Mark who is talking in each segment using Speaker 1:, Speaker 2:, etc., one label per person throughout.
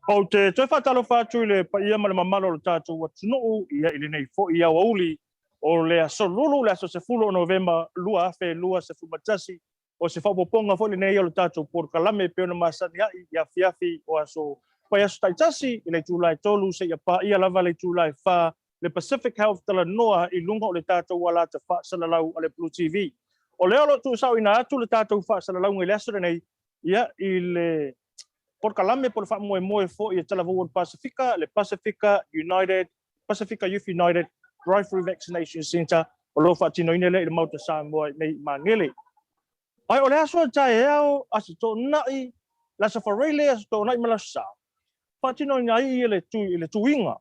Speaker 1: Ou te toe faatalofa atu i le paia ma le mamalu o le tatou atunuu ia i lenei foi aoauli o le aso Lulu, le aso 10 o Novema 2021. O se faaopoopoga foi lenei o le tatou polokalame e pei ona masani ai i afiafi o aso vaiaso taitasi i le itula e 3 seia paia lava le itula e 4 le Pacific Health Talanoa i luga o le tatou alata faasalalau a le Blue TV. O lea o lo o tuusaoina atu le tatou faasalalauga i le aso lenei ia i le polokalame po o le faamoemoe foi e talavou o le Pasefika, le Pasefika United, Pasefika Youth United Drive-Through Vaccination Centre, o lo o faatinoina lea i le Maota Samoa i nei i Magele. Ae o le aso a taeao, Aso Toonai, le Aso Faraile, Aso Toonai ma le Aso Sa, faatinoina ai le, le tuiga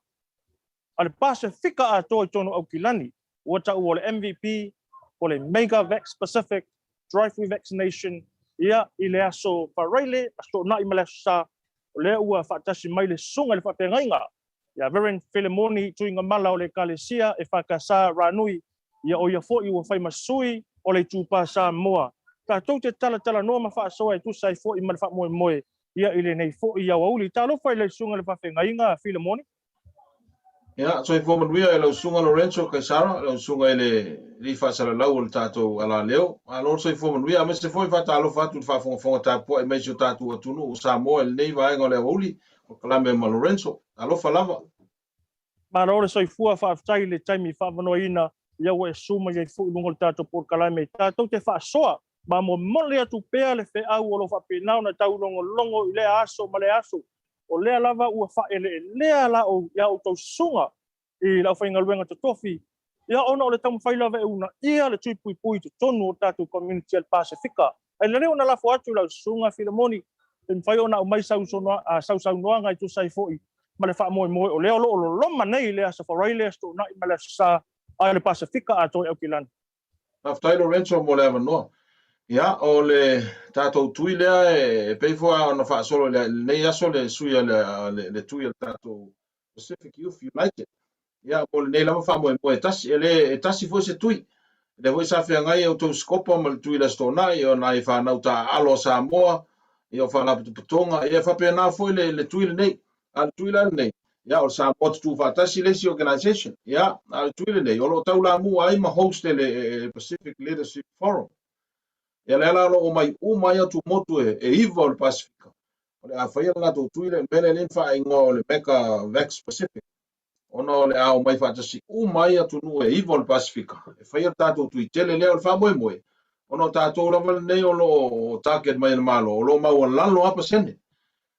Speaker 1: a le Pasefika atoa i totonu o Aukilani, ua taua o le MVP, po o le Mega Vax Pacific Drive-Through Vaccination, ia, i le Aso Faraile, Aso Toonai ma le Aso Sa, o lea ua faatasi mai le Susuga i le Faafeagaiga ia Reverend Filemoni Tuigamala o le Ekalesia EFKS Ranui, ia o ia foi ua fai ma sui o le Itupa Samoa. Tatou te talatalanoa ma faasoa e tusa ai foi ma le faamoemoe ia i lenei foi aoauli. Talofa i le Susuga i le Faafeagaiga Filemoni.
Speaker 2: Ia, soifua manuia i lau Susuga Lorenzo Kaisara, lau Susuga i le Alii Faasalalau o le tatou alaleo. Malo le soifua manuia, aemaise foi faatalofa atu i le faafogafoga tapuai mai si o tatou atunuu o Samoa i lenei vaega o le aoauli, polokalame ma Lorenzo. Talofa lava.
Speaker 1: Malo le soifua, faafetai i le taimi faavanoaina ia ua e susu mai ai foi i luga o le tatou polokalame tatou te faasoa ma momoli atu pea le feau o lo o faapena ona taulogologo i lea aso ma lea aso. O lea lava ua faaeleelea la i a outou susuga i le aufaigaluega totofi, ia ona o le taumafai lava e uunaia le tui puipui i totonu o le tatou community a le Pasefika. Ae lelei ona lafo atu i lau susuga Filemoni, pe mafai ona aumai sau saunoaga e tusa ai foi ma le faamoemoe o lea o lo o loloma nei i le Aso Faraile, Aso Toonai ma le Aso Sa a le Pasefika atoa i Aukilani.
Speaker 2: Faafetai Lorenzo mo le avanoa. Ia, o le tatou tui lea e pei foi ona faasolo i lenei aso le sui a le, le tui a le tatou Pacific Youth United. Ia, mo lenei lava faamoemoe e tasi, e le e tasi foi se tui. O lea foi sa feagai e outou Sikopo ma le tui i le Aso Toonai, o nai fanau taaalo a Samoa, ia o faalapotopotoga, ia e faapena foi le, le tui lenei. A o le tui la lenei, ia o le Samoa Tutū Faatasi le isi organization. Ia, a o le tui lenei, o lo o taulamua ai ma host e le Pacific Leadership Forum. Ia lea la o lo o omai uma ai atumotu e, e iva o le Pasifika. O le a faia le latou tui lea, mea lea lea na faaigoa o le Mega Vax Pacific. Ona o le a omai faatasi uma ai atunuu e iva o le Pasifika e faia le tatou tui tele lea o le faamoemoe, ona o tatou lava lenei o lo o target mai e le Malo, o lo o maualalo lava pasene.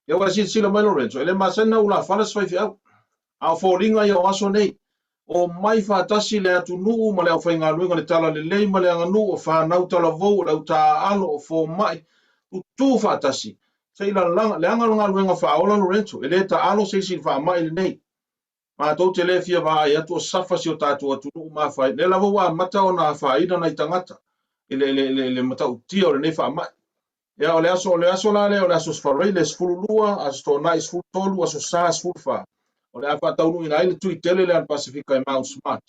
Speaker 2: Ia ua e silasila mai Lorenzo, e le masani ona ulafala se faifeau. A o foliga ia o aso nei, omai faatasi le atunuu ma le aufaigaluega i le talalelei ma le aganuu, o fanau talavou, o le au taaalo, o fomai, tutu faatasi, se i lalaga, leaga le galuega faaola Lorenzo, e le taalo se isi i le faamai lenei. Matou te le fia vaai atu o safa si o tatou atunuu ma afaina, lea lava ua amata ona afaina nai tagata i le, le, le, le matautia o lenei faamai. Ia, o le aso, o le aso la lea, o le aso Faraile 12, aso Toonai 13, aso Sa 14. O le a faataunuuina ai le tui tele lea a le Pasefika i Mount Smart.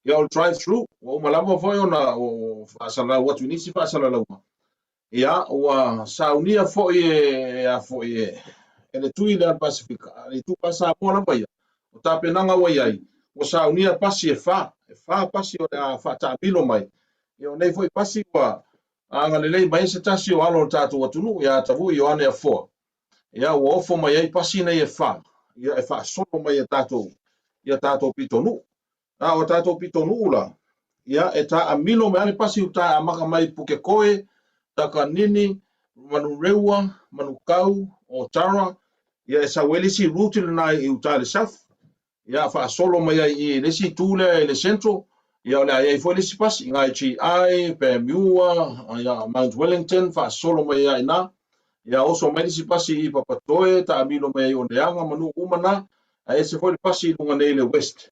Speaker 2: Ia, o le drive through, ua uma lava foi ona faasalalau atu i nisi faasalalauga. Ia, ua saunia foi e, a foi e, e le tui lea a le Pasefika, a le itupa Samoa lava ia, o tapenaga ua i ai, ua saunia pasi e fa, e fa pasi o le a faataamilo mai. Ia, o nei foi pasi ua agalelei mai ai se tasi o alo o le tatou atunuu ia Tavui Ioane Afoa, ia ua ofo mai ai pasi nei e fa, ia e faasolo mai e tatou ia tatou pitonuu. A o tatou pitonuu la, ia e taamilo mai lava le pasi uta e amata mai Pukekohe, Takanini, Manurewa, Manukau, Otara, ia e sau ai le isi route lena i uta i le south. Ia faasolo mai ai i le isi itu lea i le central, ia o le a i ai foi le isi pasi i GI, Panmure, ia Mount Wellington, faasolo mai ai ina. Ia oso mai le isi pasi i Papatoe, taamilo mai ai Oneaga ma nuu uma na, ae ese foi le pasi i luga nei i le west.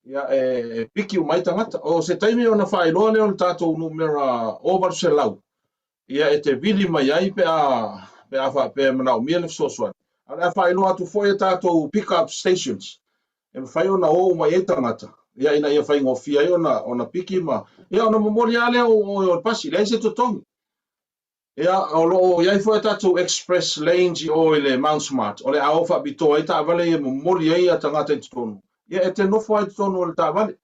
Speaker 2: Ia e piki uma ai tagata. O se taimi ona faailoa lea o le tatou numera 800 ia e te vili mai ai pe a pe a faapea e manaomia le fesoasoani. A o le a faailoa atu foi a tatou pick up stations e mafai ona o uma i ai tagata ia ina ia faigofie ai ona ona piki ma ia ona momoli lava lea o, o, o le pasi, leai se totogi. Ia, o lo o i ai foi a tatou express lanes i o i le Mount Smart, o le a o faapitoa ai taavale ia e momoli ai ia tagata i totonu. Ia, e te nofo lava i totonu o le taavale.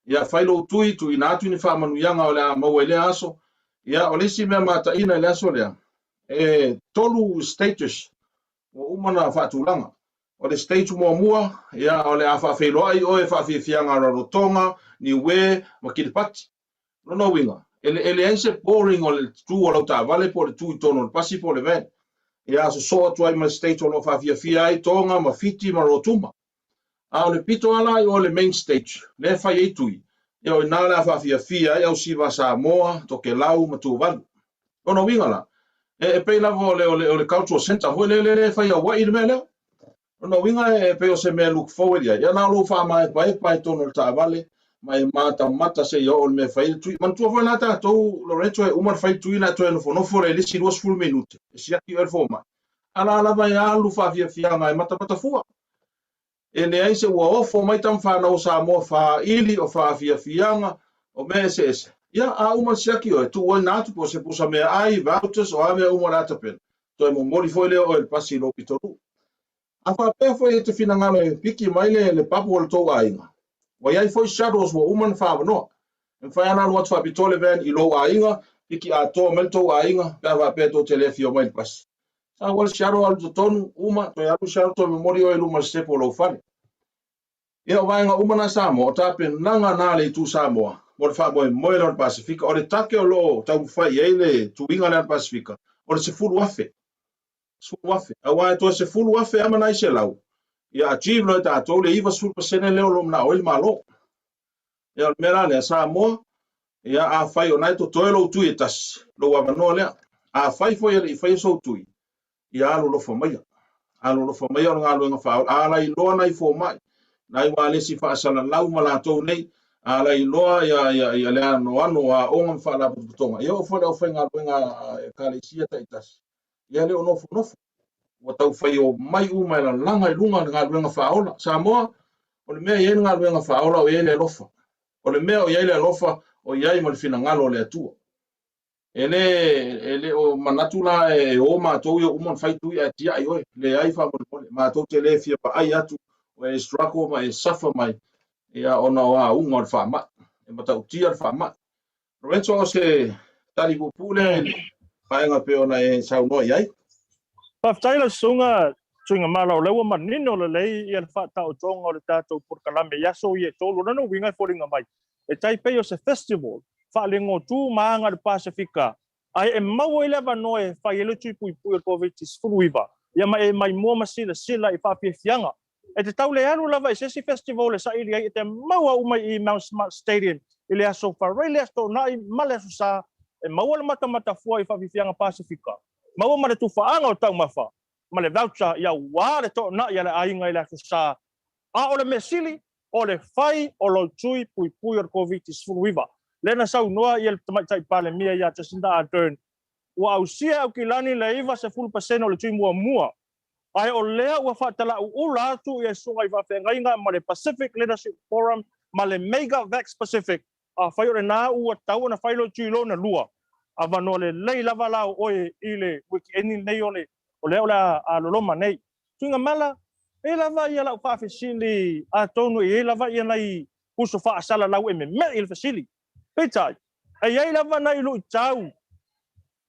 Speaker 2: Ia, fai lou tui, tuuina atu ni faamanuiaga o le a maua i lea aso. Ia, o le isi mea mataina i le aso lea, e tolu stages ua uma ona faatulaga. O le stage muamua, ia, o le a faafeiloai oe i faafiafiaga a Rarotonga, Niue ma Kiripati. O lona uiga, e le, e leai se boring o le tu o lau taavale po o le tu i totonu o le pasi po o le van. Ia, sosoo atu ai ma le stage o lo o faafiafia ai Tonga ma Fiti ma Rotuma. A o le pito lava la i o i le main stage, lea e fai ai tui, ia o i ina o le a faafiafia ai Ausiva a Samoa, Tokelau ma Tuvalu. O lona uiga la, e, e pei lava o le, o le, o le cultural centre foi lele lea e fai i Hawaii le mea lea. O lona uiga e pei o se mea e look forward i ai. Ia na o lou faamaepaepa i totonu o le taavale ma e matamata seia oo i le mea e fai ai le tui. Manatua foi la tatou Lorenzo e uma ona fai le tui ona e toe nofonofo lea i le isi 20 minute e siaki oe le fomai. A la lava e alu faafiafiaga e matamata fua. E leai se ua ofo mai tama fanau o Samoa faaili o faafiafiaga o mea eseese. Ia, a uma ona siaki oe, tuuina atu po o se pusa meaai, vouchers, o a mea uma o le a tapena, toe momoli foi lea o oe i le pasi i lou pitonuu. A faapea foi e te finagalo e piki mai le le papu o le tou aiga, ua i ai foi shuttles ua uma ona faaavanoa. E mafai lava ona alu atu faapitoa le van i lou aiga, piki atoa mai le tou aiga pe a faapea tou te le afio mai i le pasi. Sau le shuttle alu i totonu, uma, toe alu le shuttle toe momoli oe i luma o le sitepu o lou fale. Ia, o vaega uma na Samoa, o tapenaga na a le Itu Samoa mo le faamoemoe lea o le Pasefika. O le take o lo o taumafai i ai le tuiga lea a le Pasefika, o le 10,000. 10,000. Aua e toe 10,000 lava ma nai selau, ia achieve loa e tatou le 90% lea o lo o manao ai le Malo. Ia, o le mea la lea, Samoa, ia, afai o na e totoe lou tui e tasi, lou avanoa lea. Afai foi e le i faia sou tui, ia alolofa maia. Alolofa maia o le galuega faaola. A lailoa nai fomai, nai ualesi faasalalau ma latou nei, a lailoa ia, ia, ia le anoano o aoga ma faalapotopotoga, ia oo foi i le aufaigaluega a Ekalesia taitasi, ia le o nofonofo. Ua tau fai omai uma e lalaga i luga le galuega faaola. Samoa, o le mea e i ai le galuega faaola o i ai le alofa. O le mea o i ai le alofa, o i ai ma le finagalo o le Atua. E le, e le o manatu la e o matou ia uma ona fai tui ae tiai oe. Leai faamolemole, matou te le fia vaai atu o e struggle ma e suffer mai ia ona o auga o le faamai. E matautia le faamai. Lorenzo, o se tali puupuu lea i le vaega pei ona e saunoa i ai.
Speaker 1: Faafetai lau Susuga Tuigamala, o lea ua manino lelei ia le faataotoga o le tatou polokalame i aso ia e tolu. O lona uiga e foliga mai, e tai pei o se festival faalegotu ma aga i le Pasefika, ae e maua ai le avanoa e fai ai le tui puipui o le Koviti-19, ia ma e maimoa ma silasila i faafiafiaga. E te tau le alu lava i se isi festival e saili ai, e te maua uma i Mount Smart Stadium i le aso Faraile, le aso Toonai ma le aso Sa, e maua le matamatafua i faafiafiaga Pasefika, maua ma le tufaaga o taumafa ma le voucher ia aua le toonai a le aiga i le aso Sa. A o le mea sili, o le fai o lou tui puipui o le Koviti-19. Lea na saunoa ia le Tamaitai Palemia ia Jacinda Ardern, ua ausia e Aukilani le 90% o le tui muamua, ae o lea ua faatalauula atu ia susuga i faafeagaiga ma le Pacific Leadership Forum ma le Mega Vax Pacific. Afai o lena ua tatau ona fai lou tui lona lua, avanoa lelei lava la o oe i le weekend lenei o le o lea o le a loloma nei. Tuigamala, e i ai lava ia lau faafesili atonu e i ai lava ia nai uso faasalalau e meme'i i le fesili. Peitai, e i ai lava nai luitau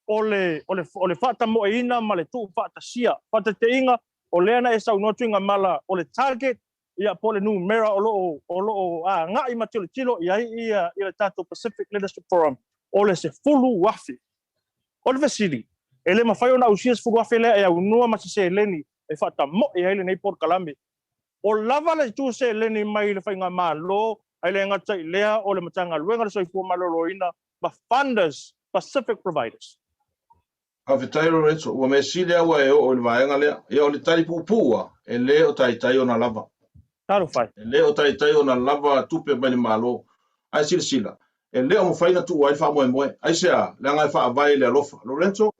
Speaker 1: o le, o le, o le faatamoeina ma le tuufaatasia. Faataitaiga, o lea na e saunoa Tuigamala, o le target ia po o le numera o lo o, o lo o agai ma tilotilo i ai ia, ia le tatou Pacific Leadership Forum, o le 10,000. O le fesili, e le mafai ona ausia 10,000 lea e aunoa ma se seleni e faatamoe ai lenei polokalame. O lava le itu seleni mai le Faigamalo, ae le gata i lea o le Matagaluega o le Soifua Maloloina ma funders, Pacific providers.
Speaker 2: Faafetai Lorenzo, ua mea sili lava ua e oo i le vaega lea. Ia o le tali puupuu lava, e le o taitai ona lava.
Speaker 1: Talofa e.
Speaker 2: E le o taitai ona lava tupe mai le Malo. Ae silasila, e le o mafai ona tuua ai le faamoemoe. Aisea? Leaga e faavae i le alofa. Lorenzo,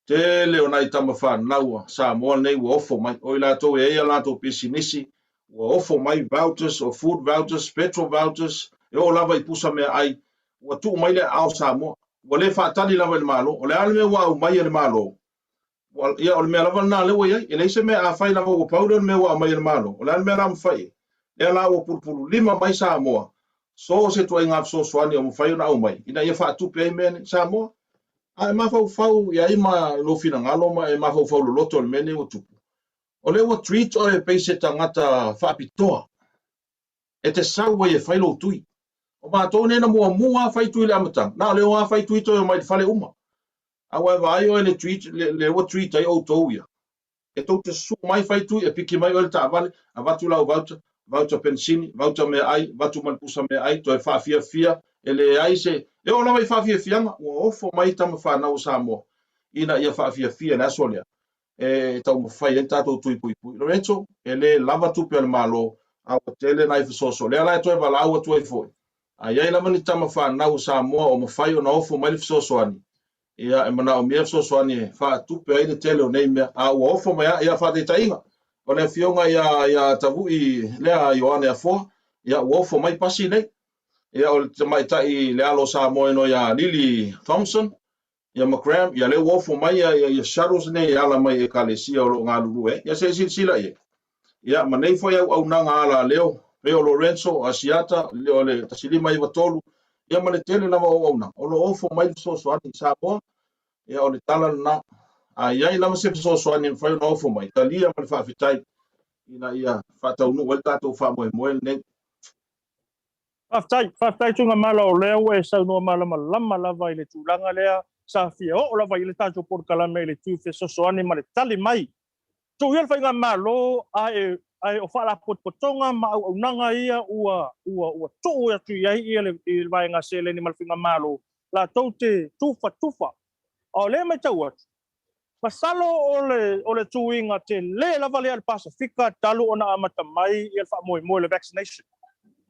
Speaker 2: Tele o nai tama fanau a Samoa nei ua ofo mai, o i latou e i ai a latou pisinisi, ua ofo mai vouchers, o food vouchers, petrol vouchers, e oo lava i pusa meaai, ua tuu mai le aao Samoa. Ua le faatali lava i le Malo. O le a le mea ua aumai e le Malo? Ua, ia, o le mea lava lena lea ua i ai. E leai se mea, afai lava ua pau lea o le mea ua aumai e le Malo, o le a le mea la mafai i ai? Lea la ua pulupululima mai Samoa, so o se ituaiga fesoasoani o mafai ona aumai ina ia faatupe ai mea nei. Samoa, a e mafaufau i ai ma lou finagalo ma e mafaufau loloto i le mea lenei ua tupu, o lea ua treat oe pei se tagata faapitoa e te sau ai e fai lou tui. O matou nei na muamua lava fai tui i le amataga, na o le o lava fai tui toe omai i le fale uma. A ua e vaai oe i le treat, le ua treat ai outou ia, e tou te susu mai fai tui, e piki mai oe i le taavale, avatu lau voucher, voucher penisini, voucher meaai, avatu ma le pusa meaai, toe faafiafia, e leai se, e oo lava i faafiafiaga, ua ofo mai tama fanau o Samoa ina ia faafiafia i le aso lea e taumafai ai le tatou tui puipui. Lorenzo, e le lava tupe a le Malo, a ua tele nai fesoasoani. Lea la e toe valaau atu ai foi, a i ai lava ni tama fanau o Samoa o mafai ona ofo mai le fesoasoani, ia, e manaomia fesoasoani e faatupe ai le tele o nei mea, a ua ofo mai lava. Ia, faataitaiga, o le afioga ia, ia Tavui lea Ioane Afoa, ia, ua ofo mai pasi nei. Ia, o le tamaitai le alo o Samoa ino ia Lily Thompson, ia ma Graham, ia lea ua ofo mai ia, ia, ia shuttles nei e ala mai i Ekalesia o lo o galulue ai. Ia se i silasila i ai. Ia, ma nei foi auaunaga alaleo, pei o Lorenzo, o Asiata, o le 1593, ia ma le tele lava o auaunaga, o lo o ofo mai le fesoasoani i Samoa. Ia, o le tala lena. A i ai lava se fesoasoani e mafai ona ofo mai, talia ma le faafetai ina ia faataunuu ai le tatou faamoemoe lenei.
Speaker 1: Faafetai, faafetai Tuigamala o lea ua e saunoa malamalama lava i le tulaga lea sa fia oo lava i ai le tatou polokalame i le tu fesoasoani ma le tali mai. Tuu ia le faigamalo ae ae o faalapotopotoga ma auaunaga ia ua ua ua tuu atu i ai ia le i le vaega seleni ma le faigamalo latou te tufatufa. A o lea e matau atu, Masalo o le, o le tuiga tele lava lea a le Pasefika talu ona amata mai ia le faamoemoe le vaccination.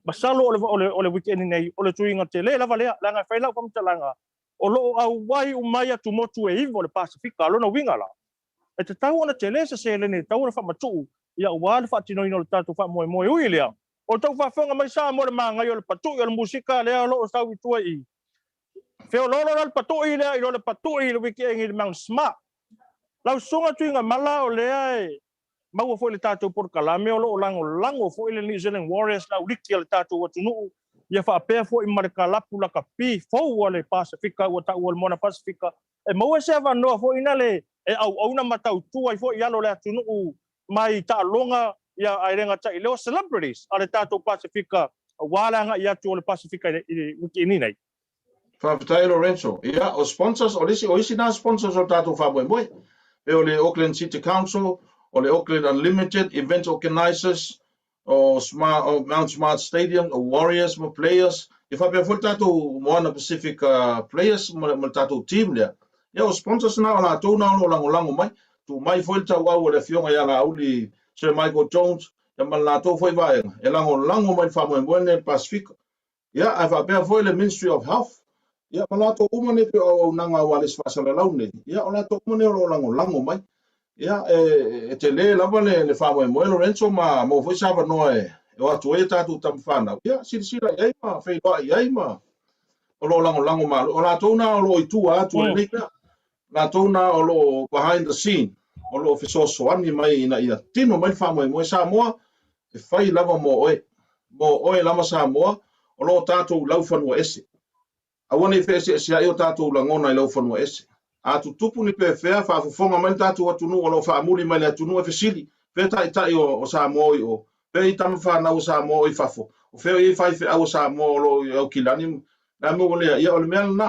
Speaker 1: Masalo o le, o le, o le weekend nei, o le tuiga tele lava lea, leaga e fai lau faamatalaga, o lo o auai umai atumotu e iva o le Pasefika, o lona uiga la, e tatau ona tele se seleni e tatau ona faamatuu ia aua le faatinoina o le tatou faamoemoe. Ui i lea, o tou faafofoga mai Samoa le magaia o le patui o le musika lea o lo o sau i tua i i, Feoloolo la le patui lea i lo le patui i le weekend i le Mount Smart. Lau Susuga Tuigamala o lea e maua foi i le tatou polokalame o lo o lagolago foi le New Zealand Warriors le auliki a le tatou atunuu ia faapea foi ma le kalapu lakapi fou a le Pasefika ua taua o le Moana Pasefika e maua se avanoa foi na le e auauna ma tautua ai foi i alo o le atunuu mai taaloga ia ae le gata i lea o celebrities a le tatou Pasefika aua le agai atu o le Pasefika i le weekend nei.
Speaker 2: Faafetai Lorenzo. Ia, o sponsors, o le isi, o isi na sponsors o le tatou faamoemoe. Pei o le Auckland City Council, o le Auckland Unlimited, Event Organisers, o, Smart, o Mount Smart Stadium, o Warriors ma Players, e faapea foi le tatou Moana Pacific Players ma, ma le tatou team lea. Ia, o sponsors na o latou na o lo o lagolago mai. Tuu mai foi le tauau o le afioga ia Laauli Sir Michael Jones, ia ma le latou foi vaega, e lagolago mai le faamoemoe lenei o le Pasefika. Ia, ae faapea foi le Ministry of Health, ia ma latou uma nei pei o auaunaga aua le isi faasalalau nei, ia o latou uma nei o lo o lagolago mai. Ia, e, e tele lava le, le faamoemoe Lorenzo ma maua foi se avanoa e, e o atu ai a tatou tama fanau. Ia, silasila i ai ma feiloai i ai ma o lo o lagolago malo. O latou na o lo o i tua atu o lenei mea. Latou na o lo o behind the scene, o lo o fesoasoani mai ina ia tino mai le faamoemoe. Samoa, e fai lava mo oe. Mo oe lava Samoa, o lo o tatou laufanua ese. Aua ne i feeseeseai o tatou lagona i laufanua ese. A tutupu ni pefea, faafofoga mai le tatou atunuu o lo o faamuli mai le atunuu e fesili, fea taitai o, o Samoa o i o? Fea i tama fanau o Samoa o i fafo? O fea o i ai faifeau o Samoa o lo o i Aukilani? Le a mea ua lea? Ia o le mea lena.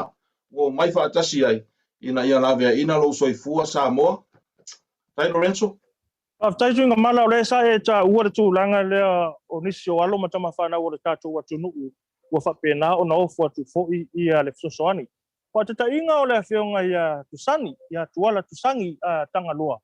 Speaker 2: Ua omai faatasi ai ina ia laveaiina lou soifua Samoa. Faafetai Lorenzo.
Speaker 1: Faafetai Tuigamala, o lea sa e taua le tulaga lea o nisi o alo ma tamafanau o le tatou atunuu ua faapena ona ofo atu foi ia le fesoasoani. Faataitaiga o le afioga ia Tusani, ia Tuala Tusani Tagaloa,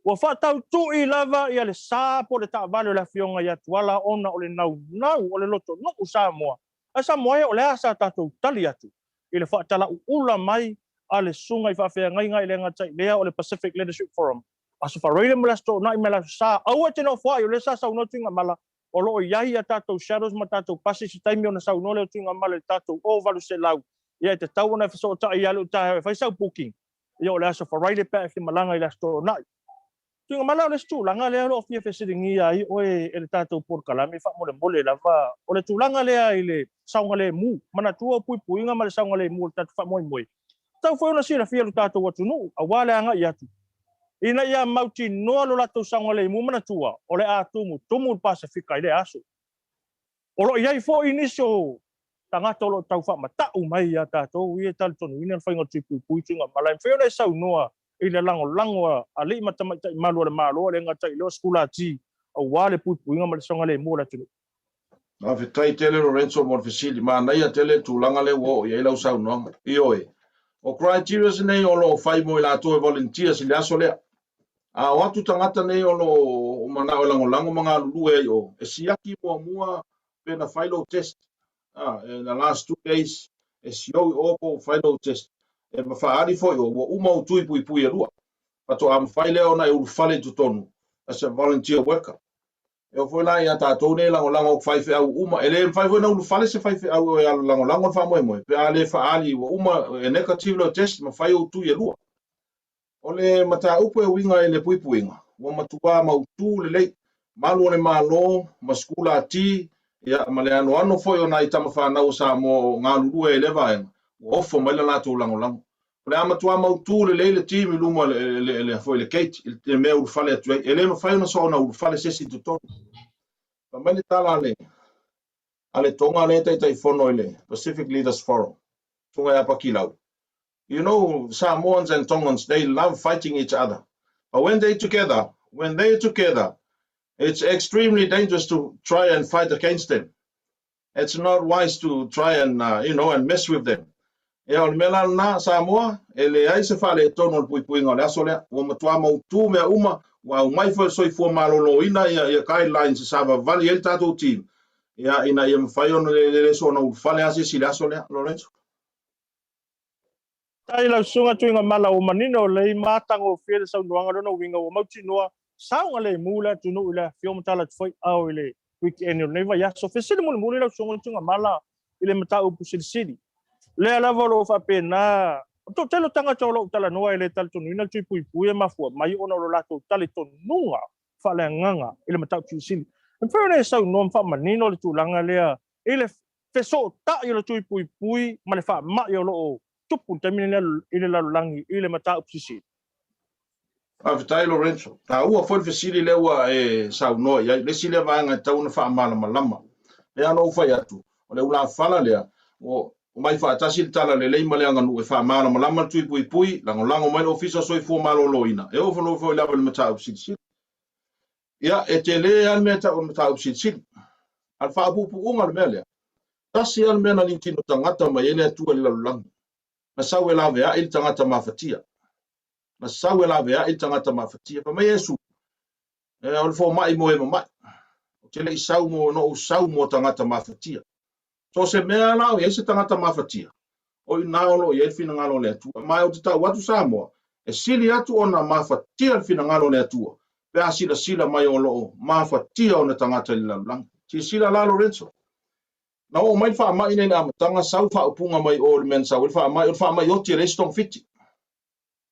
Speaker 1: ua faatautui lava ia le sa po o le taavale o le afioga ia Tuala ona o le naunau o le lotonuu Samoa. Ae Samoa e, o le a sa tatou tali atu i le faatalauula mai a le Susuga i Faafeagaiga e le gata i lea o le Pacific Leadership Forum, Aso Faraile ma le Aso Toonai ma le Aso Sa, aua e te nofoai, o lea sa saunoa Tuigamala, o lo o i ai a tatou shuttles ma tatou pasi i se taimi ona saunoa lea o Tuigamala i le tatou 800. Ia, e tatau ona e fesootai ia te au taeao e fai sau booking, ia o le aso Faraile pe a e fia malaga i le Aso Toonai. Tuigamala, o le isi tulaga lea o lo o fia fesiligia ai oe e le tatou polokalame faamolemole lava, o le tulaga lea i le saogalemu. Manatua o puipuiga ma le saogalemu o le tatou faamoemoe, e tatau foi ona silafia e lo tatou atunuu aua le agai atu ina ia mautinoa lo latou saogalemu. Manatua o le a tumutumu le Pasefika i lea aso. O lo o i ai foi nisi o tagata o lo o tau faamata'u mai ia tatou ia e talitonuina le faiga o le tui puipui Tuigamala. E mafai ona e saunoa i le lagolago a alii ma tamaitai malu a le Malo, a le gata i lea o sikulati aua le puipuiga ma le saogalemu o le atunuu.
Speaker 2: Faafetai tele Lorenzo mo le fesili. Manaia tele le tulaga lea ua oo i ai lau saunoaga. Ioe. O criterias nei o lo o fai mo i latou e volunteers i le aso lea. A o atu tagata nei o lo o manao e lagolago ma galulue ai i o, e siaki muamua pe na fai lou test. A, in the last 2 days, e siou i o po ua fai lou test. E ma faaali foi o, ua uma ou tui puipui e lua. Faatoa mafai lea ona e ulufale i totonu as a volunteer worker. E oo foi la ia tatou nei lagolago faifeau uma, e le mafai foi ona ulufale se faifeau e alu lagolago le faamoemoe, pe a le faaali ua uma e negative lou test ma fai ou tui e lua. O le mataupu e uiga i le puipuiga, ua matua mautu lelei, malu o le Malo ma sikulati, ia, ma le anoano foi o nai tama fanau o Samoa o galulue ai i lea vaega, ua ofo mai le latou lagolago. O le a matua mautu lelei le team i luma le, le, foi le gate, i le mea e ulufale atu ai. E le mafai ona soona ulufale se isi i totonu. Fai mai le tala a le Toga lea e Taitaifono i le Pacific Leaders Forum, Susuga ia Pakilau. You know, Samoans and Tongans, they love fighting each other. But when they're together, it's extremely dangerous to try and fight against them. It's not wise to try and, you know, and mess with them. Ia, o le mea la lena, Samoa, e leai se faaletonu o le puipuiga o le aso lea. Ua matua mautu mea uma, ua aumai foi le Soifua Maloloina ia guidelines e savavali ai le tatou team. Ia, ina ia mafai ona le soona ulufale lava se isi i le aso lea, Lorenzo.
Speaker 1: Tai lau susuga Tuigamala, ua manino lelei ma matagofie le saunoaga. Lona uiga ua mautinoa saogalemu le atunuu i le afio ma tala atu foi ao i le weekend o lenei vaiaso. Fesili mulimuli lau susuga Tuigamala i le mataupu silisili. Lea lava o lo o faapena, o le toatele o tagata o lo o talanoa e le talitonuina le tui puipui e mafua mai ona o lo latou talitonuga faaleagaga i le mataupu silisili. E mafai ona e saunoa ma faamanino le tulaga lea i le fesootai o le tui puipui ma le faamai o lo o tupu i le taimi lenei i le lalolagi i le mataupu silisili?
Speaker 2: Faafetai Lorenzo. Taua foi le fesili lea ua e saunoa i ai. Le isi lea vaega e tatau ona faamalamalama. Lea na ou fai atu, o le ulafala lea, ua omai faatasi le talalelei ma le aganuu e faamalamalama le tui puipui, lagolago mai le Ofisa o Soifua Maloloina, e oo foi lava i le mataupu silisili. Ia, e tele lava le mea e tau o le mataupu silisili. A o le faapuupuuga o le mea lea, tasi lava le mea na liutino tagata mai ai le Atua i le lalolagi, na sau e laveai le tagata mafatia. Na sau e laveai le tagata mafatia. Fai mai Iesu, e, o le fomai mo e mamai. Ou te le i sau mo, na ou sau mo tagata mafatia. So o se mea la o i ai se tagata mafatia, o i ina o lo o i ai le finagalo o le Atua. Ma ou te tau atu Samoa, e sili atu ona mafatia le finagalo o le Atua, pe a silasila mai o lo o mafatia ona tagata i le lalolagi. Silasila la Lorenzo, na oo mai le faamai nei i le amataga, sau faaupuga mai o i le mea na sau ai le faamai, o le faamai oti e leai se togafiti.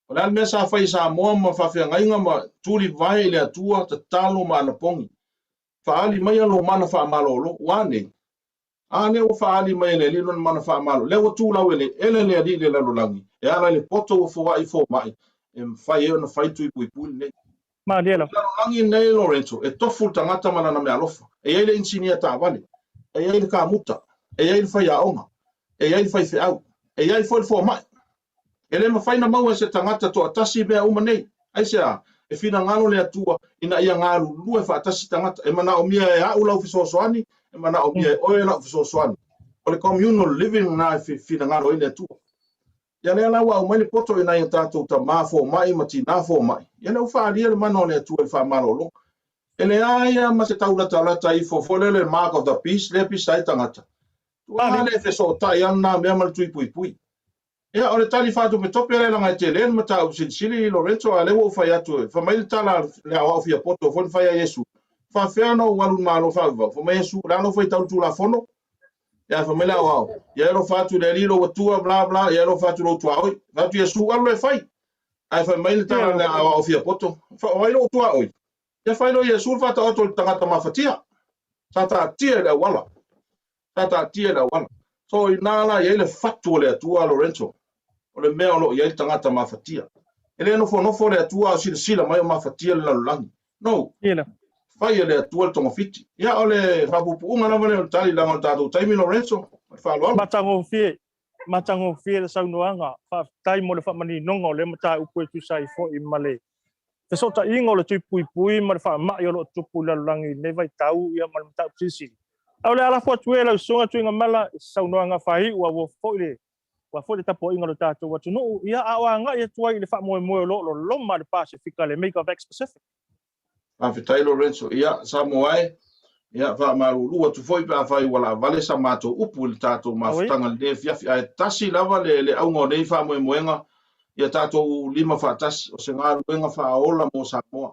Speaker 2: O le a le mea sa fai e Samoa ma faafeagaiga ma tulivae i le Atua, tatalo ma anapogi? Faaali maia lou mana faamalolo. Ua a nei? A lea ua faaali mai e le Alii lona mana faamalolo, lea ua tu laueleele le Alii i le lalolagi, e ala i le poto ua foai i fomai, e mafai ai ona fai le tui puipui lenei.
Speaker 1: Malie lava.
Speaker 2: O le lalolagi lenei, Lorenzo, e tofu le tagata ma lana meaalofa. E i ai le inisinia taavale, e i ai le kamuta, e i ai le faiaoga, e i ai le faifeau, e i ai foi le fomai. E le mafai ona maua e se tagata toatasi mea uma nei. Aisea? E finagalo le Atua ina ia galulue faatasi tagata. E manaomia e a'u lau fesoasoani, e manaomia e oe la'u fesoasoani. O le communal living lena e finagalo ai le Atua. Ia lea la ua aumai le poto i nai o tatou tamā fomai ma tinā fomai, ia lea ua faaalia le mana o le Atua i le faamalologa. E leai lava ma se taulatalata ifo foi lea le mark of the beast lea e pisa ai tagata. Tuaha lea e fesootai lava lena mea ma le tui puipui. Ia, o le tali faatopetope lea leaga e tele le mataupu silisili, Lorenzo, a o lea ua ou fai atu, e fai mai le tala a le aoao fiapoto foi na fai a Iesu, E faapefea ona ou alu i le Malo faavavau? Fai mai Iesu, O le a lou faitau i le Tulafono? Ia, fai mai le aoao, ia e alofa atu i le Alii lou Atua, bla bla, ia e alofa atu i lou tuaoi. Fai atu Iesu, alu loa e fai. Ae fai mai le tala a le aoao fiapoto, o ai lou tuaoi? Ia fai loa Iesu le faataoto i le tagata mafatia. Sa taatia i le auala. Sa taatia i le auala. So, i ina la i ai le fatu o le Atua, Lorenzo, o le mea o lo o i ai le tagata mafatia. E le nofonofo le Atua a o silasila mai o mafatia le lalolagi. No. Fai e le Atua le togafiti. Ia, o le faapuupuuga lava lea o le tali leaga o le tatou taimi, Lorenzo. Ma le faaaloalo.
Speaker 1: Matagofie, matagofie le saunoaga. Faafetai mo le faamaninoga o lea mataupu e tusa ai foi ma le fesootaiga o le tui puipui ma le faamai o lo o tupu i le lalolagi i lenei vaitau, ia ma le mataupu silisili. A o le a lafo atu e lau Susuga Tuigamala i se saunoaga faaiu aua foi le aua foi le tapuaiga o le tatou atunuu, ia a o agai atu ai i le faamoemoe o lo o loloma le Pasefika, le Mega Vax Pacific.
Speaker 2: Faafetai Lorenzo. Ia, Samoa e, ia, faamalulu atu foi pe afai ua laavale sa matou upu i le tatou mafutaga i lenei afiafi, ae tasi lava le, le auga o nei faamoemoega, ia tatou lima faatasi, o se galuega faaola mo Samoa.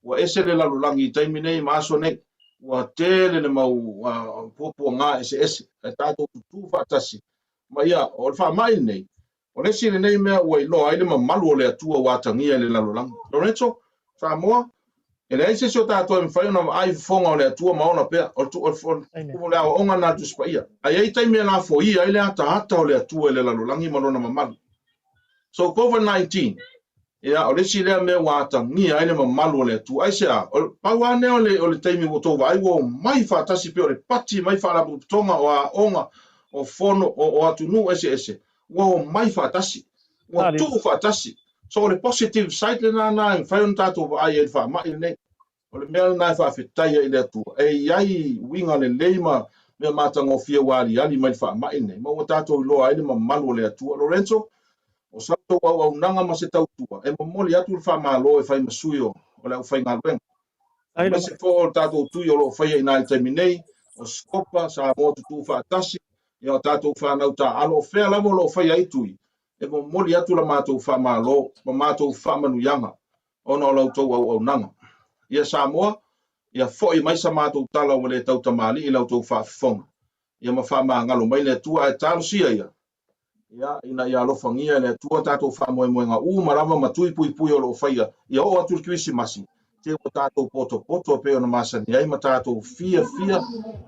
Speaker 2: Ua ese le lalolagi i taimi nei ma aso nei, ua tele le mau puapuaga eseese, ae tatou tutū faatasi ma ia, o le faamai lenei, O le isi lenei mea ua iloa ai le mamalu o le Atua ua atagia i le lalolagi. Lorenzo, Samoa, e leai se isi o tatou e mafai ona vaai i fofoga o le Atua ma ola pea. O le, o le aoaoga lena a le Tusi Paia. Ae i ai taimi e lafoia ai le ataata o le Atua i le lalolagi ma Lona mamalu. So, Covid-19, Ia, o le isi lea mea ua atagia ai le mamalu o le Atua. Aisea? O le pau lava lea o le, o le taimi ua outou vaai ua omai faatasi pei o le pati mai faalapotopotoga, o aoga, o fono, o, o atunuu eseese, ua omai faatasi, ua tuu faatasi. So, o le positive side lena na e mafai ona tatou vaai ai i le faamai lenei. O le mea lena e faafetai ai i le Atua, e i ai uiga lelei ma mea matagofie ua aliali mai le faamai lenei, ma ua tatou iloa ai le mamalu o le Atua. Lorenzo, o sa outou auaunaga ma se tautua, e momoli atu le faamalo e fai ma sui o le aufaigaluega, aemaise foi o le tatou tui o lo o faia i ina i le taimi nei, o Scopa, Samoa Tutū Faatasi, ia o tatou fanau taaalo, o fea lava o lo o faia ai tui, e momoli atu la matou faamalo ma matou faamanuiaga ona o la outou auaunaga. Ia Samoa, ia foi mai sa matou tala ua le tautamalii i la outou faafofoga, ia ma faamagalo mai le Atua ae talosia ia, ia, ina ia alofagia e le Atua tatou faamoemoega uma lava ma tui puipui o lo o faia, ia oo atu le Kerisimasi, te ua tatou potopoto e pei ona masani ai ma tatou fiafia,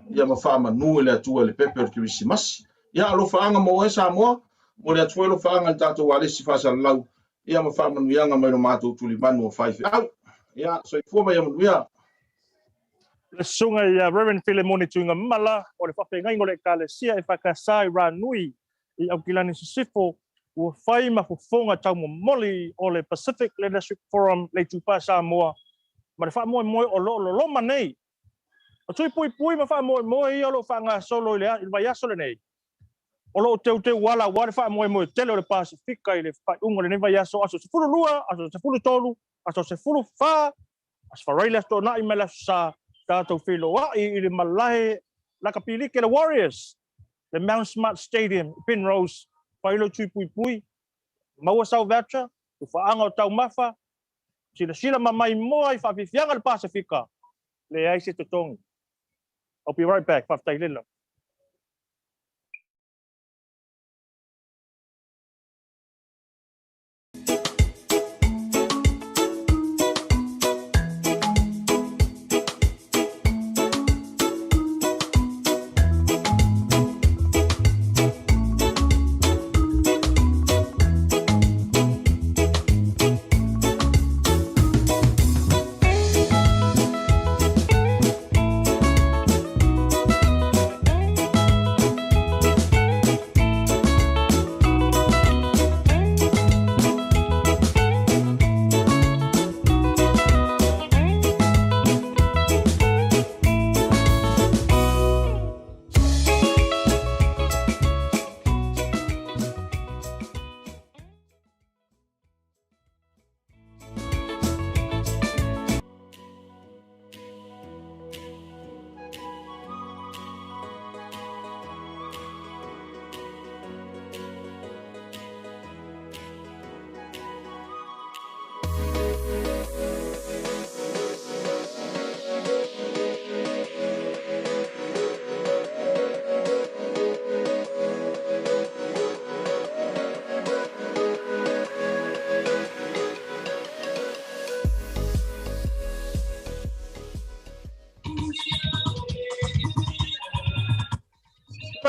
Speaker 2: ia ma faamanu i le Atua i le pepe o le Kerisimasi. Ia alofaaga mo oe Samoa, momoli atu foi alofaaga i le tatou alesi faasalalau ia ma faamanuiaga mai lo matou tulimanu o faifeau. Ia, soifua ma ia manuia.
Speaker 1: Le susuga ia Reverend Filemoni Tuigamala o le Faafeagaiga o le Ekalesia EFKS i Ranui i Aukilani Sisifo ua fai ma fofoga taumomoli o le Pacific Leadership Forum le Itupa Samoa ma le faamoemoe o lo o loloma nei. O tui puipui ma faamoemoe ia o lo o faagasolo i le vaiaso lenei O lo o teuteu ala aua le faamoemoe tele o le Pasefika i le faaiuga o lenei vaiaso, aso 12, aso 13, aso 14, aso Faraile, aso Toonai ma le aso Sa, tatou feiloai i le malae lakapiliki a le Warriors, le Mount Smart Stadium i Penrose, fai lou tui puipui, maua sau voucher, tufaaga o taumafa, silasila ma maimoa i faafiafiaga le Pasefika, leai se totogi. I'll be right back. Faafetai lela.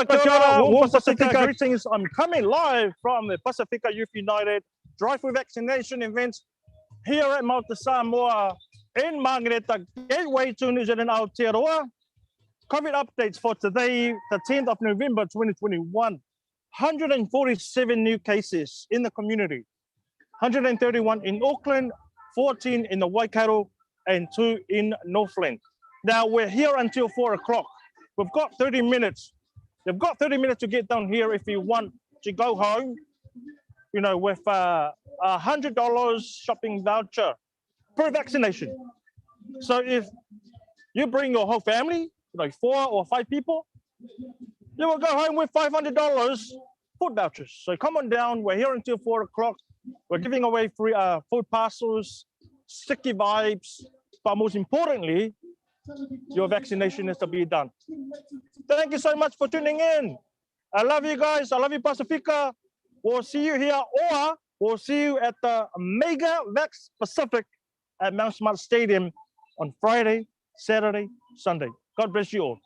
Speaker 1: Kia ora, warm Pasifika greetings. I'm coming live from the Pasifika Youth United drive-through vaccination event here at Maota Samoa in Māngereta, gateway to New Zealand Aotearoa. COVID updates for today, the 10th of November 2021. 147 new cases in the community, 131 in Auckland, 14 in the Waikato, and 2 in Northland. Now, we're here until 4 o'clock. We've got 30 minutes. You've got 30 minutes to get down here if you want to go home, you know, with a $100 shopping voucher per vaccination. So if you bring your whole family, like 4 or 5 people, you will go home with $500 food vouchers. So come on down. We're here until 4 o'clock. We're giving away free food parcels, sticky vibes, but most importantly, your vaccination is to be done. Thank you so much for tuning in. I love you guys. I love you, Pasifika. We'll see you here, or we'll see you at the MegaVax Pacific at Mount Smart Stadium on Friday, Saturday, Sunday. God bless you all.